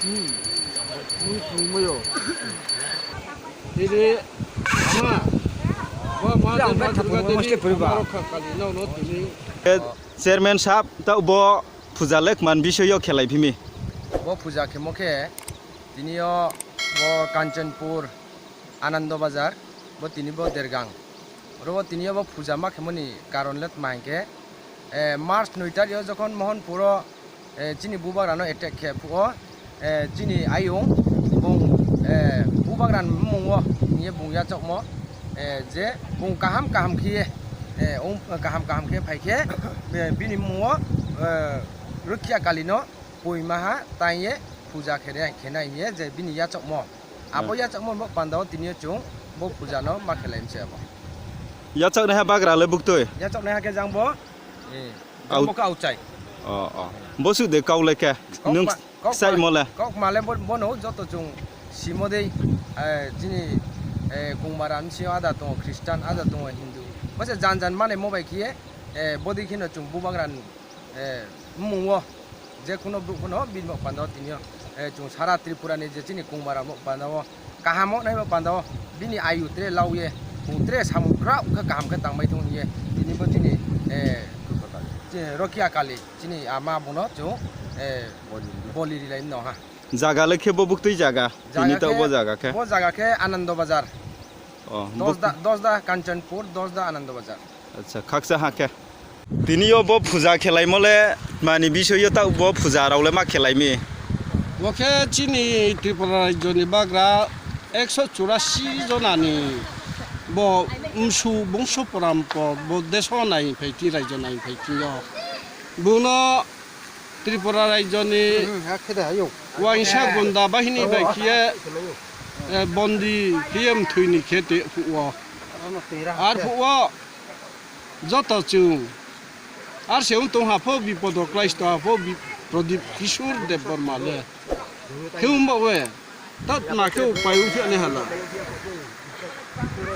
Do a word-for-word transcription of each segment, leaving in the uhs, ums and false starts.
Hmm. Mui thangmayo. Tini ama. Ba ma de ma durga de ni ama rokha kali no no tini. Eh, Chairman sahab, ta bo puja lekman bisoyo khelai phimi. Bo puja khemo khe tiniyo bo Kanchanpur, Anando Bazar, bo tini bo Dergang. Oro tiniyo bo puja ma khemoni karon le tma hinkhe, eh, March noi tarikh o jokhon Mohanpur o, eh, chini bubagrano attack khe phuo, eh, chini ayung bung, eh, bubagra mung o hiye bung yachokmo, eh, je bung kaham kaham khiye, eh, um, kaham kaham khe phai khe, eh, bini mung o, eh, Rukhiya Kali no poimaha taiye puja khere khenai hiye je bini yachokmo. Abo yachakma bo pandao tini chwng bo puja no ma khelai mse abo. Yachaknai ha bagra le buktui. Yachaknai ha khe jang bo. Eh, Au- jang bo khe outside. Oh, oh. Bo su de kau le khe. Kok Nung ma-, kok sai ma-, mo le. Kok ma le bo, bo no joto chwng simo dei, eh, chini, eh, kungmara msi ada tongo Christian, ada tongo Hindu. Bo se jan jan mane mo bai khiye, eh, bo dei kheno chwng bubagra eh, mung o, je kuno bru kuno bini bo panda o tini o, eh, chwng sara Tripura ni je chini kungmara bo panda o, kaham o nai bo panda o, bini ayu tre lau ye, bung tre samung krao khe kaham khe tang bai thung ye, tini bo chini, eh, je Rokia Kali, chini ama bono chwng, eh, boli rilai no ha. Jaga le khe bo buktui jaga, tini Jaga to khe, bo jaga khe. Bo jaga khe Anando Bazar. Oh, Dosda, buk- Dosda Kanchanpur, Dosda Anando Bazar. Acha, khaksa ha khe. Tini yo bo puja khelai mo le, mani bisoyo ta bo puja rao le ma khelai mi. Bo khe chini Tripura rajyo ni bagra ekso churasi jona ni bo msu bongso porampor bo deso nai phai ti rajyo nai phai ti yo. Bono Tripura rajyo ni waisa gunda bahini bai khiye, eh, bondi khiye mthwini khe te phuo. Ar phuo joto chwng. Ar se wng tong ha pho bipodo klaisto ha pho bi-, Pradip Kishore Debbarma le. Khe wng ba we. Tat ma khe upai wng phiya ni hala.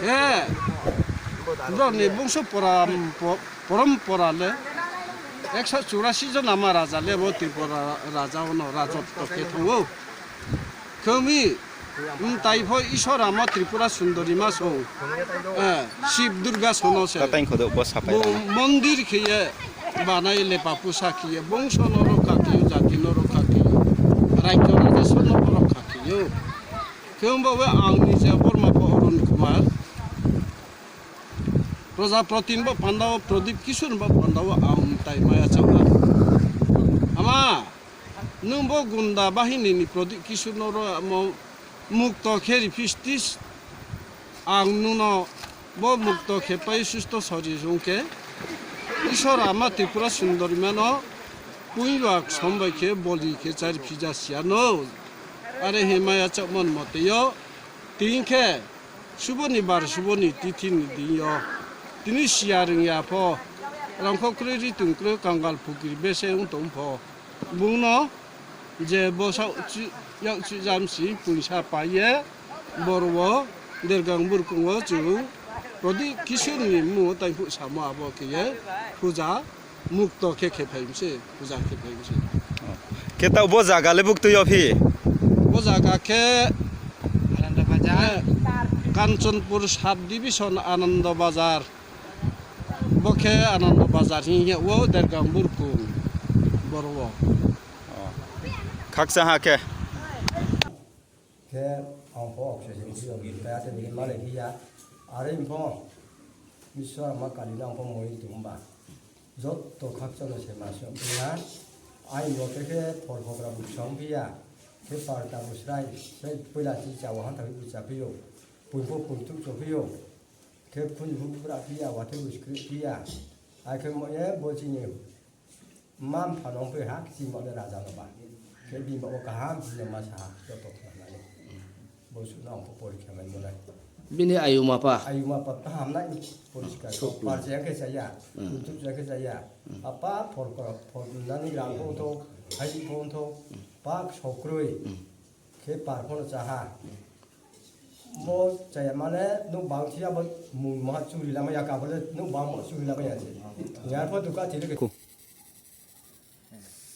He. Bro ni bongso poram-, po-, porom pora le. Ekso churasi jona ma raja le bo Tripura raja ono rajotto khe thongo. Khemi mtai pho Isor ama Tripura Sundori ma song. Eh, Shiv Durga sono se. Katai khodok bo sapai Bo rana. Mondir khe ye banai lepa pusa khe ye bongso no rokha khe yo, jati no rokha khe yo. Raikyo raja sono rokha khe yo. Khe wngba we ang ni je Borma pho Arun Kumar. Projaproti ni bo panda o, Pradip Kishore ni bo panda o ang tai maya chama. Ama, nwng bo gunda bahini ni Pradip Kishore no ro amo mukto khe riphistis ang nwng no bo mukto khe pai susto sori rung khe Isor ama Tripura Sundori mano puinwak sombai khe boli khe chari phija siya no. Are he maya chakmon mote yo. Tini khe suboni bar suboni tithi ni din yo. Tini siya rwngya pho, rangkho kwrwi ri tong kwrwi kangal phukiri bese wng tong pho. Bungno je bo sak chi-, yak chi jam si puisa pai ye, boro wo dergang burkung wo chwng Pradip Kishore ni mung wo tai phu samo abo khe ye puja. Mukto khe khe phai mse, puja khe phai mse. Khe ta bo jaga le buktui yo phi? Bo jaga khe Ananda Bazar. Eh, Kanchanpur sub division Ananda Bazar. Bo khe Ananda Bazar hing ye o Dergang Burkung boro o. Khaksa ha khe. Khe ang pho oxygen si ogi kaya te bini male hiya. Are pho Biswa ma kali na ang pho moi tum ba. Jotto khakchangno se ma se wngkha. Ai bo khe khe phor phogra buchung phiya. Khe parta busrai, sai puila chi chawa han thangwi bucha phiyo. Pui pho pui tuk cho phiyo. Khe khun bu bra phiya, wa the buskri phiya. Ai khe mo ye bo chini. Mam phanong pe ha kisi mo le raja no ba. Khe bini bo kaham bini ma sa ha, joto khna nai. Bo su na ko porikha mai mo lai. Bini ayu mapa. Ayu mapa kaham nai poriskar. Sok Par je ke saya, Hmm. Untuk je ke saya. Apa por ko, por nani ram ko to, hai ko to, pak sokroi. Khe par phono cha ha. Mo chaya mane nuk bang thia bo mung ma churi lama ya ka bole nuk bang mo churi lama ya se. Ya pho duka thile ke.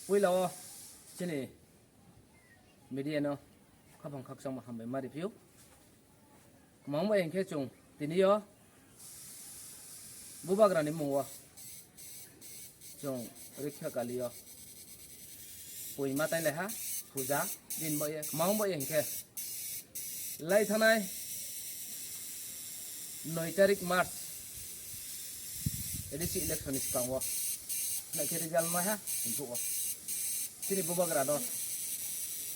Puila o chini Media no khapang khakchangma hambai ma riphiu. Kwmang bai hinkhe chwng tini o Bubagrani mungo chwng Rikha Kali o pui ma tai lai ha puja din bo ye kwmang bo ye hinkhe lai thanai noi tarik March A D C election ni swkango naikhe result mai ha hinkhe o chini Bubagra no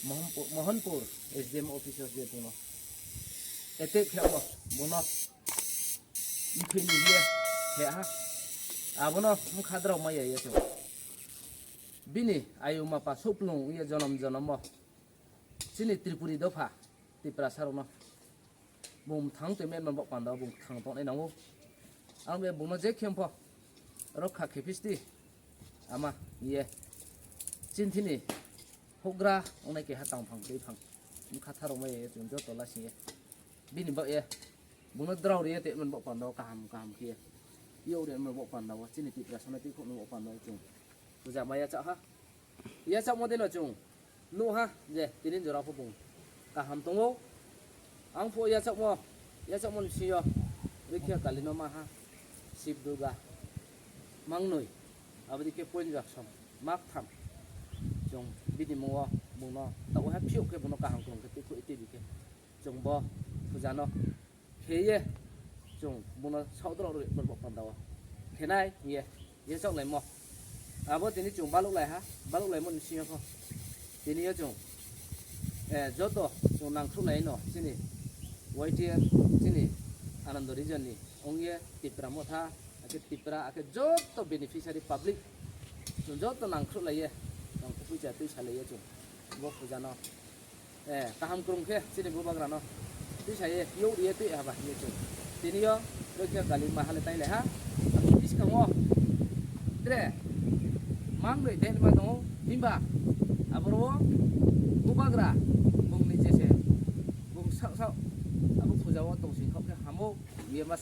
Mohanpur, Mohanpur S D M office o je buno attack khe o buno mthwini hiye khe ha abono bwkha drao maya ye se bini ayu mapa suplung ye jonom jonomo chini Tripuri dopha Tiprasa rokno bung thang twi men bok panda bung thang tongnai nango ang be bungno je khempho rokha khepisti ama ye chinthini hugra ongnai keha tangphang twi phang bwkha tharok maya ye chwng joto lasing ye bini bak ye bungno drao riye twi men bok panda kaham kaham khe ye yok riye men bok panda chini Tiprasa no twi khok men bok panda chwng puja maya cha ha. Yachakmo deno chwng nuha je tini jora pho bung kaham tongo. Ang pho yachakmo, yachakmo ni bisingo Rikha Kali no maha Sib Durga mangnoi aboni khe poinjak som mak tham chwng bini mungo bungno tabo hai phiyok khe bungno kaham kwrwng khe twi khe chwng bo puja no kheye chwng bungno saudrok rwi borok panda o khenai ye ye chok laimo abo tini chwng baluk lai ha baluk laimo ni singyo kho tini yo chwng eh joto chwng nangkhruh lai no chini Y T F chini Anando region ni ongye Tipra Motha akhe Tipra akhe joto beneficiary public chwng joto nangkhruh lai ye tong puja twi salai ye chwng bo puja no Eh, kaham kwrwng khe chini Bubagrano twi saye yok riye twi haba hinwi chwng. Tini yo Rikha Kali mahale tai leha. Biskango tre mang doi den ma tongo himba aboro Bubagra bungni jese bung sak sak abo puja o tong sing khok khe hamo ye ma